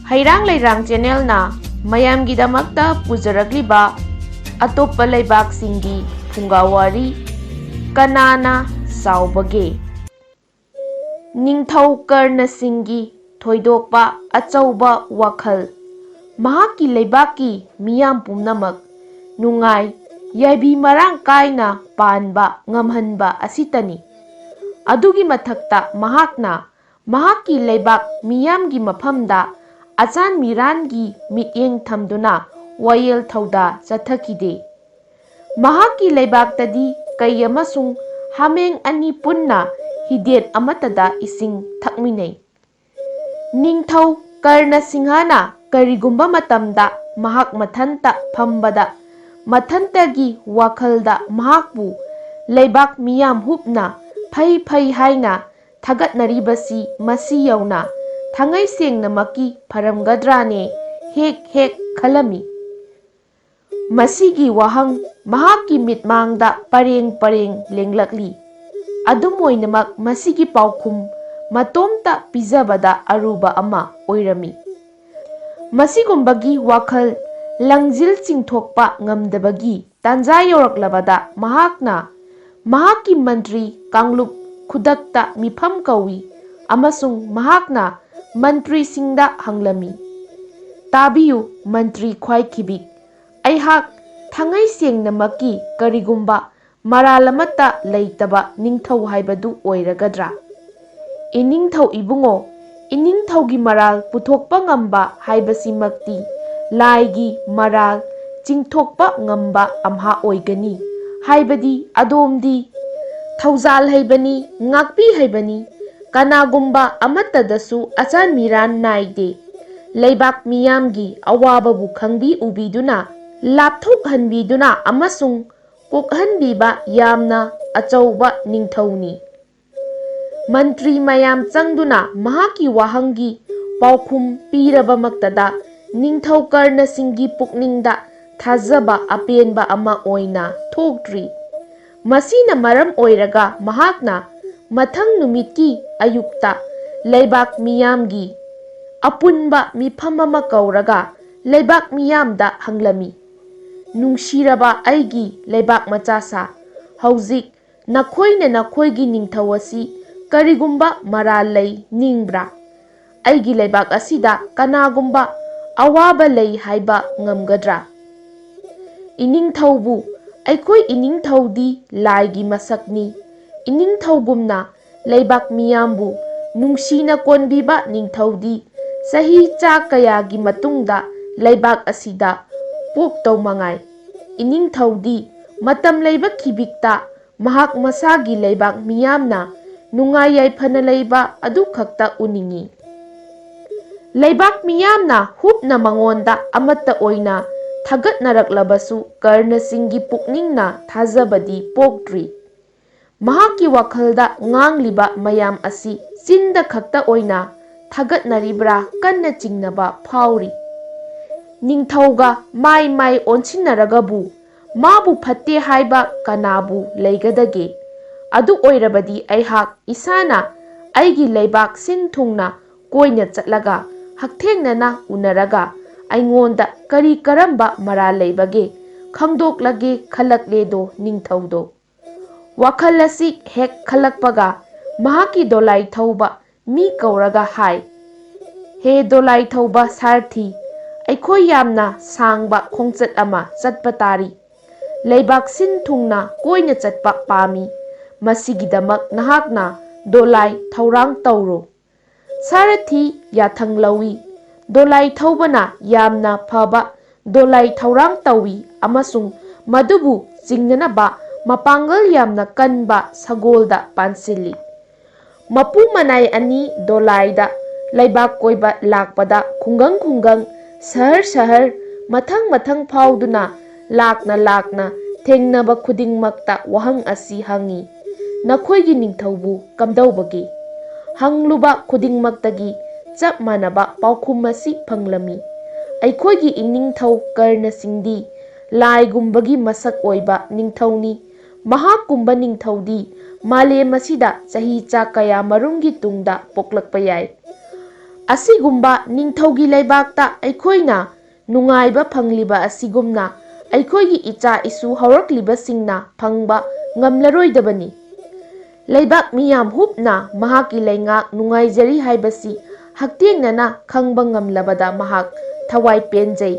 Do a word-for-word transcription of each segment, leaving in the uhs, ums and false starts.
ꯍꯩꯔꯥꯡ ꯂꯩꯔꯥꯡ ꯆꯦꯅꯦꯜꯅ ꯃꯌꯥꯝꯒꯤꯗꯃꯛꯇ ꯄꯨꯖꯔꯛꯂꯤꯕ ꯑꯇꯣꯞꯄ ꯂꯩꯕꯥꯛꯁꯤꯡꯒꯤ ꯐꯨꯡꯒꯥꯋꯥꯔꯤ꯫ ꯀꯅꯥꯅ ꯆꯥꯎꯕꯒꯦ? ꯅꯤꯡꯊꯧ ꯀꯔꯅ ꯁꯤꯡꯒꯤ ꯊꯣꯏꯗꯣꯛꯄ ꯑꯆꯧꯕ ꯋꯥꯈꯜ, ꯃꯍꯥꯛꯀꯤ ꯂꯩꯕꯥꯛꯀꯤ ꯃꯤꯌꯥꯝ ꯄꯨꯝꯅꯃꯛ ꯅꯨꯡꯉꯥꯏ ꯌꯥꯏꯕꯤ ꯃꯔꯥꯡ ꯀꯥꯏꯅ ꯄꯥꯟꯕ ꯉꯝꯍꯟꯕ ꯑꯁꯤꯇꯅꯤ꯫ ꯑꯗꯨꯒꯤ ꯃꯊꯛꯇ ꯃꯍꯥꯛꯅ ꯃꯍꯥꯛꯀꯤ ꯂꯩꯕꯥꯛ ꯃꯤꯌꯥꯝꯒꯤ ꯃꯐꯝꯗ ꯑꯆꯥꯟ ꯃꯤꯔꯥꯟꯒꯤ ꯃꯤꯠꯌꯦꯡ ꯊꯝꯗꯨꯅ ꯋꯥꯌꯦꯜ ꯊꯧꯗꯥ ꯆꯠꯊꯈꯤꯗꯦ꯫ ꯃꯍꯥꯛꯀꯤ ꯂꯩꯕꯥꯛꯇꯗꯤ ꯀꯩ ꯑꯃꯁꯨꯡ ꯍꯥꯃꯦꯡ ꯑꯅꯤ ꯄꯨꯟꯅ ꯍꯤꯗꯦꯠ ꯑꯃꯠꯇꯗ ꯏꯁꯤꯡ ꯊꯛꯃꯤꯟꯅꯩ꯫ ꯅꯤꯡꯊꯧ ꯀꯔꯅ ꯁꯤꯡꯍꯅ ꯀꯔꯤꯒꯨꯝꯕ ꯃꯇꯝꯗ ꯃꯍꯥꯛ ꯃꯊꯟꯇ ꯐꯝꯕꯗ ꯃꯊꯟꯇꯒꯤ ꯋꯥꯈꯜꯗ ꯃꯍꯥꯛꯄꯨ ꯂꯩꯕꯥꯛ ꯃꯤꯌꯥꯝ ꯍꯨꯞꯅ ꯐꯩ ꯐꯩ ꯍꯥꯏꯅ ꯊꯥꯒꯠꯅꯔꯤꯕꯁꯤ ꯃꯁꯤ ꯌꯧꯅ ꯊꯥꯡꯉꯩ ꯁꯦꯡꯅꯃꯛꯀꯤ ꯐꯔꯝꯒꯗ꯭ꯔꯥꯅꯦ ꯍꯦꯛ ꯍꯦꯛ ꯈꯜꯂꯝꯃꯤ꯫ ꯃꯁꯤꯒꯤ ꯋꯥꯍꯪ ꯃꯍꯥꯛꯀꯤ ꯃꯤꯠꯃꯥꯡꯗ ꯄꯔꯦꯡ ꯄꯔꯦꯡ ꯂꯦꯡꯂꯛꯂꯤ꯫ ꯑꯗꯨꯝ ꯑꯣꯏꯅꯃꯛ ꯃꯁꯤꯒꯤ ꯄꯥꯎꯈꯨꯝ ꯃꯇꯣꯝꯇ ꯄꯤꯖꯕꯗ ꯑꯔꯨꯕ ꯑꯃ ꯑꯣꯏꯔꯝꯃꯤ꯫ ꯃꯁꯤꯒꯨꯝꯕꯒꯤ ꯋꯥꯈꯜ ꯂꯪꯖꯤꯜ ꯆꯤꯡꯊꯣꯛꯄ ꯉꯝꯗꯕꯒꯤ ꯇꯥꯟꯖꯥ ꯌꯧꯔꯛꯂꯕꯗ ꯃꯍꯥꯛꯅ ꯃꯍꯥꯛꯀꯤ ꯃꯟꯇ꯭ꯔꯤ ꯀꯥꯡꯂꯨꯞ ꯈꯨꯗꯛꯇ ꯃꯤꯐꯝ ꯀꯧꯏ ꯑꯃꯁꯨꯡ ꯃꯍꯥꯛꯅ ꯃꯟꯇ꯭ꯔꯤꯁꯤꯡꯗ ꯍꯪꯂꯝꯃꯤ, "ꯇꯥꯕꯤꯌꯨ, ꯃꯟꯇ꯭ꯔꯤ ꯈ꯭ꯋꯥꯏꯈꯤꯕꯤ, ꯑꯩꯍꯥꯛ ꯊꯥꯡꯉꯩ ꯁꯦꯡꯅꯃꯛꯀꯤ ꯀꯔꯤꯒꯨꯝꯕ ꯃꯔꯥꯜ ꯑꯃꯠꯇ ꯂꯩꯇꯕ ꯅꯤꯡꯊꯧ ꯍꯥꯏꯕꯗꯨ ꯑꯣꯏꯔꯒꯗ꯭ꯔꯥ?" "ꯏꯅꯤꯡꯊꯧ ꯏꯕꯨꯡꯉꯣ, ꯏꯅꯤꯡꯊꯧꯒꯤ ꯃꯔꯥꯜ ꯄꯨꯊꯣꯛꯄ ꯉꯝꯕ ꯍꯥꯏꯕꯁꯤꯃꯛꯇꯤ ꯂꯥꯏꯒꯤ ꯃꯔꯥꯜ ꯆꯤꯡꯊꯣꯛꯄ ꯉꯝꯕ ꯑꯝꯍꯥ ꯑꯣꯏꯒꯅꯤ꯫ ꯍꯥꯏꯕꯗꯤ ꯑꯗꯣꯝꯗꯤ ꯊꯧꯖꯥꯜ ꯍꯩꯕꯅꯤ, ꯉꯥꯛꯄꯤ ꯍꯩꯕꯅꯤ, ꯀꯅꯥꯒꯨꯝꯕ ꯑꯃꯠꯇꯗꯁꯨ ꯑꯆꯥꯟ ꯃꯤꯔꯥꯟ ꯅꯥꯏꯗꯦ꯫ ꯂꯩꯕꯥꯛ ꯃꯤꯌꯥꯝꯒꯤ ꯑꯋꯥꯕꯕꯨ ꯈꯪꯕꯤ ꯎꯕꯤꯗꯨꯅ, ꯂꯥꯞꯊꯣꯛꯍꯟꯕꯤꯗꯨꯅ ꯑꯃꯁꯨꯡ ꯀꯣꯛꯍꯟꯕꯤꯕ ꯌꯥꯝꯅ ꯑꯆꯧꯕ ꯅꯤꯡꯊꯧꯅꯤ꯫" ꯃꯟꯇ꯭ꯔꯤ ꯃꯌꯥꯝ ꯆꯪꯗꯨꯅ ꯃꯍꯥꯛꯀꯤ ꯋꯥꯍꯪꯒꯤ ꯄꯥꯎꯈꯨꯝ ꯄꯤꯔꯕꯃꯛꯇꯗ ꯅꯤꯡꯊꯧ ꯀꯔꯅ ꯁꯤꯡꯒꯤ ꯄꯨꯛꯅꯤꯡꯗ ꯊꯥꯖꯕ ꯑꯄꯦꯟꯕ ꯑꯃ ꯑꯣꯏꯅ ꯊꯣꯛꯇ꯭ꯔꯤ꯫ ꯃꯁꯤꯅ ꯃꯔꯝ ꯑꯣꯏꯔꯒ ꯃꯍꯥꯛꯅ ꯃꯊꯪ ꯅꯨꯃꯤꯠꯀꯤ ꯑꯌꯨꯛꯇ ꯂꯩꯕꯥꯛ ꯃꯤꯌꯥꯝꯒꯤ ꯑꯄꯨꯟꯕ ꯃꯤꯐꯝ ꯑꯃ ꯀꯧꯔꯒ ꯂꯩꯕꯥꯛ ꯃꯤꯌꯥꯝꯗ ꯍꯪꯂꯝꯃꯤ, "ꯅꯨꯡꯁꯤꯔꯕ ꯑꯩꯒꯤ ꯂꯩꯕꯥꯛ ꯃꯆꯥꯁꯥ, ꯍꯧꯖꯤꯛ ꯅꯈꯣꯏꯅ ꯅꯈꯣꯏꯒꯤ ꯅꯤꯡꯊꯧ ꯑꯁꯤ ꯀꯔꯤꯒꯨꯝꯕ ꯃꯔꯥꯜ ꯂꯩ ꯅꯤꯡꯕ꯭ꯔꯥ? ꯑꯩꯒꯤ ꯂꯩꯕꯥꯛ ꯑꯁꯤꯗ ꯀꯅꯥꯒꯨꯝꯕ ꯑꯋꯥꯕ ꯂꯩ ꯍꯥꯏꯕ ꯉꯝꯒꯗ꯭ꯔꯥ?" ꯏꯅꯤꯡꯊꯧꯕꯨ, "ꯑꯩꯈꯣꯏ ꯏꯅꯤꯡꯊꯧꯗꯤ ꯂꯥꯏꯒꯤ ꯃꯁꯛꯅꯤ꯫ ꯏꯅꯤꯡꯊꯧꯒꯨꯝꯅ ꯂꯩꯕꯥꯛ ꯃꯤꯌꯥꯝꯕꯨ ꯅꯨꯡꯁꯤꯅ ꯀꯣꯟꯕꯤꯕ ꯅꯤꯡꯊꯧꯗꯤ ꯆꯍꯤ ꯆꯥ ꯀꯌꯥꯒꯤ ꯃꯇꯨꯡꯗ ꯂꯩꯕꯥꯛ ꯑꯁꯤꯗ ꯄꯣꯛꯇꯧ ꯃꯉꯥꯏ꯫ ꯏꯅꯤꯡꯊꯧꯗꯤ ꯃꯇꯝ ꯂꯩꯕ ꯈꯤꯕꯤꯛꯇ ꯃꯍꯥꯛ ꯃꯁꯥꯒꯤ ꯂꯩꯕꯥꯛ ꯃꯤꯌꯥꯝꯅ ꯅꯨꯡꯉꯥꯏ ꯌꯥꯏꯐꯅ ꯂꯩꯕ ꯑꯗꯨꯈꯛꯇ ꯎꯅꯤꯡꯏ꯫" ꯂꯩꯕꯥꯛ ꯃꯤꯌꯥꯝꯅ ꯍꯨꯞꯅ ꯃꯉꯣꯟꯗ ꯑꯃꯠꯇ ꯑꯣꯏꯅ ꯊꯥꯒꯠꯅꯔꯛꯂꯕꯁꯨ ꯀꯔꯅꯁꯤꯡꯒꯤ ꯄꯨꯛꯅꯤꯡꯅ ꯊꯥꯖꯕꯗꯤ ꯄꯣꯛꯇ꯭ꯔꯤ꯫ ꯃꯍꯥꯛꯀꯤ ꯋꯥꯈꯜꯗ ꯉꯥꯡꯂꯤꯕ ꯃꯌꯥꯝ ꯑꯁꯤ ꯆꯤꯟꯗ ꯈꯛꯇ ꯑꯣꯏꯅ ꯊꯥꯒꯠꯅꯔꯤꯕ꯭ꯔꯥ ꯀꯟꯅ ꯆꯤꯡꯅꯕ ꯐꯥꯎꯔꯤ꯫ ꯅꯤꯡꯊꯧꯒ ꯃꯥꯏ ꯃꯥꯏ ꯑꯣꯟꯁꯤꯟꯅꯔꯒꯕꯨ ꯃꯥꯕꯨ ꯐꯠꯇꯦ ꯍꯥꯏꯕ ꯀꯅꯥꯕꯨ ꯂꯩꯒꯗꯒꯦ? ꯑꯗꯨ ꯑꯣꯏꯔꯕꯗꯤ ꯑꯩꯍꯥꯛ ꯏꯁꯥꯅ ꯑꯩꯒꯤ ꯂꯩꯕꯥꯛ ꯁꯤꯟ ꯊꯨꯡꯅ ꯀꯣꯏꯅ ꯆꯠꯂꯒ ꯍꯛꯊꯦꯡꯅꯅ ꯎꯅꯔꯒ ꯑꯩꯉꯣꯟꯗ ꯀꯔꯤ ꯀꯔꯝꯕ ꯃꯔꯥꯜ ꯂꯩꯕꯒꯦ ꯈꯪꯗꯣꯛꯂꯒꯦ ꯈꯜꯂꯛꯂꯦꯗꯣ ꯅꯤꯡꯊꯧꯗꯣ꯫ ꯋꯥꯈꯜ ꯑꯁꯤ ꯍꯦꯛ ꯈꯜꯂꯛꯄꯒ ꯃꯍꯥꯛꯀꯤ ꯗꯣꯂꯥꯏ ꯊꯧꯕ ꯃꯤ ꯀꯧꯔꯒ ꯍꯥꯏ, "ꯍꯦ ꯗꯣꯂꯥꯏ ꯊꯧꯕ ꯁꯥꯔꯊꯤ, ꯑꯩꯈꯣꯏ ꯌꯥꯝꯅ ꯁꯥꯡꯕ ꯈꯣꯡꯆꯠ ꯑꯃ ꯆꯠꯄ ꯇꯥꯔꯤ꯫ ꯂꯩꯕꯥꯛ ꯁꯤꯟ ꯊꯨꯡꯅ ꯀꯣꯏꯅ ꯆꯠꯄ ꯄꯥꯝꯃꯤ꯫ ꯃꯁꯤꯒꯤꯗꯃꯛ ꯅꯍꯥꯛꯅ ꯗꯣꯂꯥꯏ ꯊꯧꯔꯥꯡ ꯇꯧꯔꯣ꯫" ꯁꯥꯔꯊꯤ ꯌꯥꯊꯪ ꯂꯧꯏ꯫ ꯗꯣꯂꯥꯏ ꯊꯧꯕꯅ ꯌꯥꯝꯅ ꯐꯕ ꯗꯣꯂꯥꯏ ꯊꯧꯔꯥꯡ ꯇꯧꯏ ꯑꯃꯁꯨꯡ ꯃꯗꯨꯕꯨ ꯆꯤꯡꯅꯅꯕ ꯃꯄꯥꯡꯒꯜ ꯌꯥꯝꯅ ꯀꯟꯕ ꯁꯒꯣꯜꯗ ꯄꯥꯟꯁꯤꯜꯂꯤ꯫ ꯃꯄꯨ ꯃꯅꯥꯏ ꯑꯅꯤ ꯗꯣꯂꯥꯏꯗ ꯂꯩꯕꯥꯛ ꯀꯣꯏꯕ ꯂꯥꯛꯄꯗ ꯈꯨꯡꯒꯪ ꯈꯨꯡꯒꯪ, ꯁꯍꯔ ꯁꯍꯔ, ꯃꯊꯪ ꯃꯊꯪ ꯐꯥꯎꯗꯨꯅ ꯂꯥꯛꯅ ꯂꯥꯛꯅ ꯊꯦꯡꯅꯕ ꯈꯨꯗꯤꯡꯃꯛꯇ ꯋꯥꯍꯪ ꯑꯁꯤ ꯍꯪꯏ, "ꯅꯈꯣꯏꯒꯤ ꯅꯤꯡꯊꯧꯕꯨ ꯀꯝꯗꯧꯕꯒꯦ?" ꯍꯪꯂꯨꯕ ꯈꯨꯗꯤꯡꯃꯛꯇꯒꯤ ꯆꯞ ꯃꯥꯟꯅꯕ ꯄꯥꯎꯈꯨꯝ ꯑꯁꯤ ꯐꯪꯂꯝꯃꯤ, "ꯑꯩꯈꯣꯏꯒꯤ ꯏꯅꯤꯡꯊꯧ ꯀꯔꯅꯁꯤꯡꯗꯤ ꯂꯥꯏꯒꯨꯝꯕꯒꯤ ꯃꯁꯛ ꯑꯣꯏꯕ ꯅꯤꯡꯊꯧꯅꯤ꯫ ꯃꯍꯥꯛꯀꯨꯝꯕ ꯅꯤꯡꯊꯧꯗꯤ ꯃꯥꯂꯦꯝ ꯑꯁꯤꯗ ꯆꯍꯤ ꯆꯥ ꯀꯌꯥ ꯃꯔꯨꯝꯒꯤ ꯇꯨꯡꯗ ꯄꯣꯛꯂꯛꯄ ꯌꯥꯏ꯫ ꯑꯁꯤꯒꯨꯝꯕ ꯅꯤꯡꯊꯧꯒꯤ ꯂꯩꯕꯥꯛꯇ ꯑꯩꯈꯣꯏꯅ ꯅꯨꯡꯉꯥꯏꯕ ꯐꯪꯂꯤꯕ ꯑꯁꯤꯒꯨꯝꯅ ꯑꯩꯈꯣꯏꯒꯤ ꯏꯆꯥ ꯏꯁꯨ ꯍꯧꯔꯛꯂꯤꯕꯁꯤꯡꯅ ꯐꯪꯕ ꯉꯝꯂꯔꯣꯏꯗꯕꯅꯤ꯫ ꯂꯩꯕꯥꯛ ꯃꯤꯌꯥꯝ ꯍꯨꯞꯅ ꯃꯍꯥꯛꯀꯤ ꯂꯩꯉꯥꯛ ꯅꯨꯡꯉꯥꯏꯖꯔꯤ ꯍꯥꯏꯕꯁꯤ ꯍꯛꯊꯦꯡꯅꯅ ꯈꯪꯕ ꯉꯝꯂꯕꯗ ꯃꯍꯥꯛ ꯊꯋꯥꯏ ꯄꯦꯟꯖꯩ꯫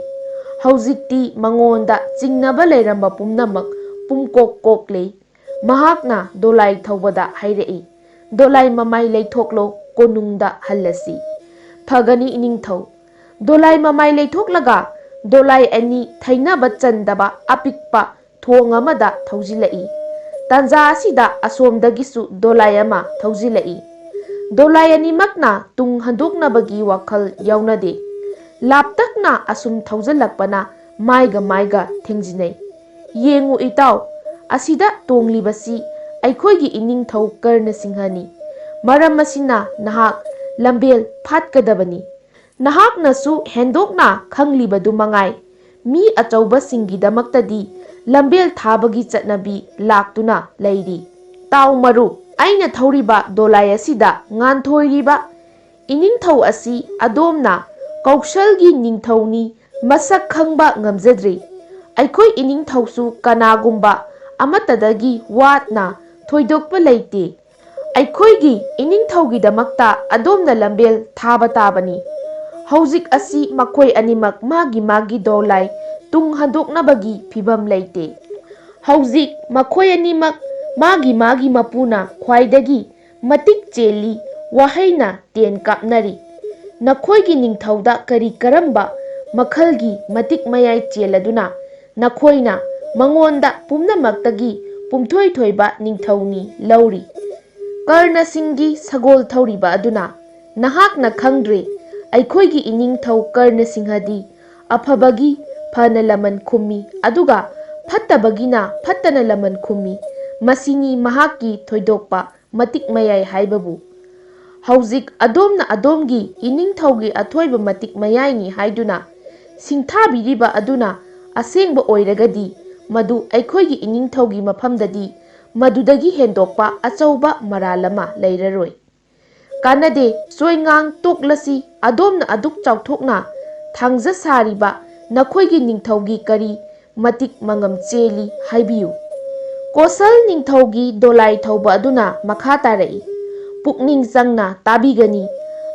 ꯍꯧꯖꯤꯛꯇꯤ ꯃꯉꯣꯟꯗ ꯆꯤꯡꯅꯕ ꯂꯩꯔꯝꯕ ꯄꯨꯝꯅꯃꯛ ꯄꯨꯝꯀꯣꯛ ꯀꯣꯛꯂꯦ꯫ ꯃꯍꯥꯛꯅ ꯗꯣꯂꯥꯏ ꯊꯧꯕꯗ ꯍꯥꯏꯔꯛꯏ, "ꯗꯣꯂꯥꯏ ꯃꯃꯥꯏ ꯂꯩꯊꯣꯛꯂꯣ, ꯀꯣꯅꯨꯡꯗ ꯍꯜꯂꯁꯤ꯫" "ꯐꯒꯅꯤ ꯏꯅꯤꯡꯊꯧ꯫" ꯗꯣꯂꯥꯏ ꯃꯃꯥꯏ ꯂꯩꯊꯣꯛꯂꯒ ꯗꯣꯂꯥꯏ ꯑꯅꯤ ꯊꯩꯅꯕ ꯆꯟꯗꯕ ꯑꯄꯤꯛꯄ ꯊꯣꯡ ꯑꯃꯗ ꯊꯧꯖꯤꯜꯂꯛꯏ꯫ ꯇꯥꯟꯖꯥ ꯑꯁꯤꯗ ꯑꯁꯣꯝꯗꯒꯤꯁꯨ ꯗꯣꯂꯥꯏ ꯑꯃ ꯊꯧꯖꯤꯜꯂꯛꯏ꯫ ꯗꯣꯂꯥꯏ ꯑꯅꯤꯃꯛꯅ ꯇꯨꯡ ꯍꯟꯗꯣꯛꯅꯕꯒꯤ ꯋꯥꯈꯜ ꯌꯥꯎꯅꯗꯦ꯫ ꯂꯥꯞꯇꯛꯅ ꯑꯁꯨꯝ ꯊꯧꯖꯤꯜꯂꯛꯄꯅ ꯃꯥꯏꯒ ꯃꯥꯏꯒ ꯊꯦꯡꯖꯤꯟꯅꯩ꯫ "ꯌꯦꯡꯉꯨ ꯏꯇꯥꯎ, ꯑꯁꯤꯗ ꯇꯣꯡꯂꯤꯕꯁꯤ ꯑꯩꯈꯣꯏꯒꯤ ꯏꯅꯤꯡꯊꯧ ꯀꯔꯅ ꯁꯤꯡꯍꯅꯤ꯫ ꯃꯔꯝ ꯑꯁꯤꯅ ꯅꯍꯥꯛ ꯂꯝꯕꯦꯜ ꯐꯥꯠꯀꯗꯕꯅꯤ꯫ ꯅꯍꯥꯛꯅꯁꯨ ꯍꯦꯟꯗꯣꯛꯅ ꯈꯪꯂꯤꯕꯗꯨ ꯃꯉꯥꯏ, ꯃꯤ ꯑꯆꯧꯕꯁꯤꯡꯒꯤꯗꯃꯛꯇꯗꯤ ꯂꯝꯕꯦꯜ ꯊꯥꯕꯒꯤ ꯆꯠꯅꯕꯤ ꯂꯥꯛꯇꯨꯅ ꯂꯩꯔꯤ꯫ ꯇꯥꯎ ꯃꯔꯨꯞ, ꯑꯩꯅ ꯊꯧꯔꯤꯕ ꯗꯣꯂꯥꯏ ꯑꯁꯤꯗ ꯉꯥꯟꯊꯣꯏꯔꯤꯕ ꯏꯅꯤꯡꯊꯧ ꯑꯁꯤ ꯑꯗꯣꯝꯅ ꯀꯧꯁꯜꯒꯤ ꯅꯤꯡꯊꯧꯅꯤ, ꯃꯁꯛ ꯈꯪꯕ ꯉꯝꯖꯗ꯭ꯔꯤ꯫ ꯑꯩꯈꯣꯏ ꯏꯅꯤꯡꯊꯧꯁꯨ ꯀꯅꯥꯒꯨꯝꯕ ꯑꯃꯠꯇꯗꯒꯤ ꯋꯥꯠꯅ ꯊꯣꯏꯗꯣꯛꯄ ꯂꯩꯇꯦ꯫ ꯑꯩꯈꯣꯏꯒꯤ ꯏꯅꯤꯡꯊꯧꯒꯤꯗꯃꯛꯇ ꯑꯗꯣꯝꯅ ꯂꯝꯕꯦꯜ ꯊꯥꯕ ꯇꯥꯕꯅꯤ꯫ ꯍꯧꯖꯤꯛ ꯑꯁꯤ ꯃꯈꯣꯏ ꯑꯅꯤꯃꯛ ꯃꯥꯒꯤ ꯃꯥꯒꯤ ꯗꯣꯂꯥꯏ ꯇꯨꯡ ꯍꯟꯗꯣꯛꯅꯕꯒꯤ ꯐꯤꯚꯝ ꯂꯩꯇꯦ꯫ ꯍꯧꯖꯤꯛ ꯃꯈꯣꯏ ꯑꯅꯤꯃꯛ ꯃꯥꯒꯤ ꯃꯥꯒꯤ ꯃꯄꯨꯅ ꯈ꯭ꯋꯥꯏꯗꯒꯤ ꯃꯇꯤꯛ ꯆꯦꯜꯂꯤ ꯋꯥꯍꯩꯅ ꯇꯦꯟ ꯀꯥꯞꯅꯔꯤ꯫ ꯅꯈꯣꯏꯒꯤ ꯅꯤꯡꯊꯧꯗ ꯀꯔꯤ ꯀꯔꯝꯕ ꯃꯈꯜꯒꯤ ꯃꯇꯤꯛ ꯃꯌꯥꯏ ꯆꯦꯜꯂꯗꯨꯅ ꯅꯈꯣꯏꯅ ꯃꯉꯣꯟꯗ ꯄꯨꯝꯅꯃꯛꯇꯒꯤ ꯄꯨꯝꯊꯣꯏ ꯊꯣꯏꯕ ꯅꯤꯡꯊꯧꯅꯤ ꯂꯧꯔꯤ?" ꯀꯔꯅꯁꯤꯡꯒꯤ ꯁꯒꯣꯜ ꯊꯧꯔꯤꯕ ꯑꯗꯨꯅ, "ꯅꯍꯥꯛꯅ ꯈꯪꯗ꯭ꯔꯦ, ꯑꯩꯈꯣꯏꯒꯤ ꯏꯅꯤꯡꯊꯧ ꯀꯔꯅꯁꯤꯡꯍꯗꯤ ꯑꯐꯕꯒꯤ ꯐꯅ ꯂꯃꯟ ꯈꯨꯝꯃꯤ, ꯑꯗꯨꯒ ꯐꯠꯇꯕꯒꯤꯅ ꯐꯠꯇꯅ ꯂꯃꯟ ꯈꯨꯝꯃꯤ꯫ ꯃꯁꯤꯅꯤ ꯃꯍꯥꯛꯀꯤ ꯊꯣꯏꯗꯣꯛꯄ ꯃꯇꯤꯛ ꯃꯌꯥꯏ ꯍꯥꯏꯕꯕꯨ꯫ ꯍꯧꯖꯤꯛ ꯑꯗꯣꯝꯅ ꯑꯗꯣꯝꯒꯤ ꯏꯅꯤꯡꯊꯧꯒꯤ ꯑꯊꯣꯏꯕ ꯃꯇꯤꯛ ꯃꯌꯥꯏꯅꯤ ꯍꯥꯏꯗꯨꯅ ꯁꯤꯡꯊꯥꯕꯤꯔꯤꯕ ꯑꯗꯨꯅ ꯑꯁꯦꯡꯕ ꯑꯣꯏꯔꯒꯗꯤ, ꯃꯗꯨ ꯑꯩꯈꯣꯏꯒꯤ ꯏꯅꯤꯡꯊꯧꯒꯤ ꯃꯐꯝꯗꯗꯤ ꯃꯗꯨꯗꯒꯤ ꯍꯦꯟꯗꯣꯛꯄ ꯑꯆꯧꯕ ꯃꯔꯥꯜ ꯑꯃ ꯂꯩꯔꯔꯣꯏ꯫ ꯀꯥꯟꯅꯗꯦ, ꯆꯣꯏꯉꯥꯡ ꯇꯣꯛꯂꯁꯤ꯫ ꯑꯗꯣꯝꯅ ꯑꯗꯨꯛ ꯆꯥꯎꯊꯣꯛꯅ ꯊꯥꯡꯖ ꯁꯥꯔꯤꯕ ꯅꯈꯣꯏꯒꯤ ꯅꯤꯡꯊꯧꯒꯤ ꯀꯔꯤ ꯃꯇꯤꯛ ꯃꯉꯝ ꯆꯦꯜꯂꯤ ꯍꯥꯏꯕꯤꯌꯨ꯫ ꯀꯣꯁꯜ ꯅꯤꯡꯊꯧꯒꯤ ꯗꯣꯂꯥꯏ ꯊꯧꯕ ꯑꯗꯨꯅ ꯃꯈꯥ ꯇꯥꯔꯛꯏ, ꯄꯨꯛꯅꯤꯡ ꯆꯪꯅ ꯇꯥꯕꯤꯒꯅꯤ꯫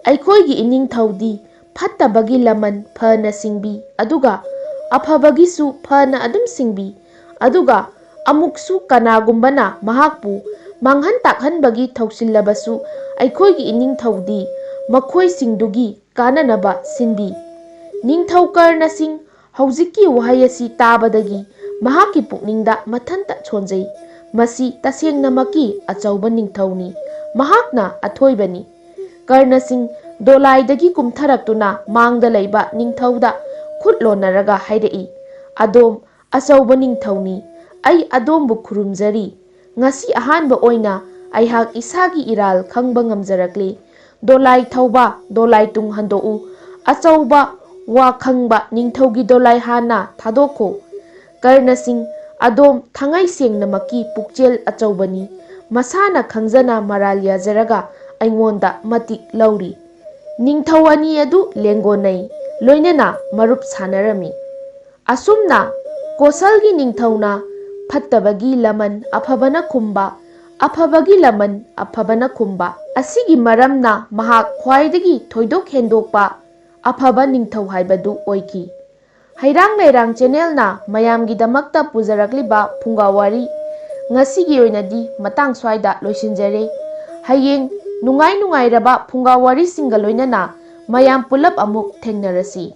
ꯑꯩꯈꯣꯏꯒꯤ ꯏꯅꯤꯡꯊꯧꯗꯤ ꯐꯠꯇꯕꯒꯤ ꯂꯃꯟ ꯐꯅ ꯁꯤꯡꯕꯤ, ꯑꯗꯨꯒ ꯑꯐꯕꯒꯤꯁꯨ ꯐꯅ ꯑꯗꯨꯝ ꯁꯤꯡꯕꯤ꯫ ꯑꯗꯨꯒ ꯑꯃꯨꯛꯁꯨ ꯀꯅꯥꯒꯨꯝꯕꯅ ꯃꯍꯥꯛꯄꯨ ꯃꯥꯡꯍꯟ ꯇꯥꯛꯍꯟꯕꯒꯤ ꯊꯧꯁꯤꯜꯂꯕꯁꯨ, ꯑꯩꯈꯣꯏꯒꯤ ꯏꯅꯤꯡꯊꯧꯗꯤ ꯃꯈꯣꯏꯁꯤꯡꯗꯨꯒꯤ ꯀꯥꯟꯅꯅꯕ ꯁꯤꯟꯕꯤ꯫ ꯅꯤꯡꯊꯧ ꯀꯔꯅ ꯁꯤꯡ ꯍꯧꯖꯤꯛꯀꯤ ꯋꯥꯍꯩ ꯑꯁꯤ ꯇꯥꯕꯗꯒꯤ ꯃꯍꯥꯛꯀꯤ ꯄꯨꯛꯅꯤꯡꯗ ꯃꯊꯟꯇ ꯁꯣꯟꯖꯩ꯫ ꯃꯁꯤ ꯇꯁꯦꯡꯅꯃꯛꯀꯤ ꯑꯆꯧꯕ ꯅꯤꯡꯊꯧꯅꯤ꯫ ꯃꯍꯥꯛꯅ ꯑꯊꯣꯏꯕꯅꯤ꯫ ꯀꯔꯅ ꯁꯤꯡ ꯗꯣꯂꯥꯏꯗꯒꯤ ꯀꯨꯝꯊꯔꯛꯇꯨꯅ ꯃꯥꯡꯗ ꯂꯩꯕ ꯅꯤꯡꯊꯧꯗ ꯈꯨꯠ ꯂꯣꯟꯅꯔꯒ ꯍꯥꯏꯔꯛꯏ, "ꯑꯗꯣꯝ ꯑꯆꯧꯕ ꯅꯤꯡꯊꯧꯅꯤ꯫ ꯑꯩ ꯑꯗꯣꯝꯕꯨ ꯈꯨꯔꯨꯝꯖꯔꯤ꯫ ꯉꯁꯤ ꯑꯍꯥꯟꯕ ꯑꯣꯏꯅ ꯑꯩꯍꯥꯛ ꯏꯁꯥꯒꯤ ꯏꯔꯥꯜ ꯈꯪꯕ ꯉꯝꯖꯔꯛꯂꯦ꯫ ꯗꯣꯂꯥꯏ ꯊꯧꯕ, ꯗꯣꯂꯥꯏ ꯇꯨꯡ ꯍꯟꯗꯣꯛꯎ꯫ ꯑꯆꯧꯕ ꯋꯥ ꯈꯪꯕ ꯅꯤꯡꯊꯧꯒꯤ ꯗꯣꯂꯥꯏ ꯍꯥꯟꯅ ꯊꯥꯗꯣꯛꯈꯣ꯫ ꯀꯔꯅ ꯁꯤꯡ, ꯑꯗꯣꯝ ꯊꯉꯩ ꯁꯦꯡꯅꯃꯛꯀꯤ ꯄꯨꯛꯆꯦꯜ ꯑꯆꯧꯕꯅꯤ꯫ ꯃꯁꯥꯅ ꯈꯪꯖꯅ ꯃꯔꯥꯜ ꯌꯥꯖꯔꯒ ꯑꯩꯉꯣꯟꯗ ꯃꯇꯤꯛ ꯂꯧꯔꯤ꯫ ꯅꯤꯡꯊꯧ ꯑꯅꯤ ꯑꯗꯨ ꯂꯦꯡꯒꯣꯟꯅꯩ, ꯂꯣꯏꯅꯅ ꯃꯔꯨꯞ ꯁꯥꯟꯅꯔꯝꯃꯤ꯫ ꯑꯁꯨꯝꯅ ꯀꯣꯁꯜꯒꯤ ꯅꯤꯡꯊꯧꯅ ꯐꯠꯇꯕꯒꯤ ꯂꯃꯟ ꯑꯐꯕꯅ ꯈꯨꯝꯕ, ꯑꯐꯕꯒꯤ ꯂꯃꯟ ꯑꯐꯕꯅ ꯈꯨꯝꯕ ꯑꯁꯤꯒꯤ ꯃꯔꯝꯅ ꯃꯍꯥꯛ ꯈ꯭ꯋꯥꯏꯗꯒꯤ ꯊꯣꯏꯗꯣꯛ ꯍꯦꯟꯗꯣꯛꯄ ꯑꯐꯕ ꯅꯤꯡꯊꯧ ꯍꯥꯏꯕꯗꯨ ꯑꯣꯏꯈꯤ꯫ ꯍꯩꯔꯥꯡ ꯂꯩꯔꯥꯡ ꯆꯦꯅꯦꯜꯅ ꯃꯌꯥꯝꯒꯤꯗꯃꯛꯇ ꯄꯨꯖꯔꯛꯂꯤꯕ ꯐꯨꯡꯒꯥ ꯋꯥꯔꯤ ꯉꯁꯤꯒꯤ ꯑꯣꯏꯅꯗꯤ ꯃꯇꯥꯡ ꯁ꯭ꯋꯥꯏꯗ ꯂꯣꯏꯁꯤꯟꯖꯔꯦ꯫ ꯍꯌꯦꯡ ꯅꯨꯡꯉꯥꯏ ꯅꯨꯡꯉꯥꯏꯔꯕ ꯐꯨꯡꯒꯥ ꯋꯥꯔꯤꯁꯤꯡꯒ ꯂꯣꯏꯅꯅ ꯃꯌꯥꯝ ꯄꯨꯂꯞ ꯑꯃꯨꯛ ꯊꯦꯡꯅꯔꯁꯤ꯫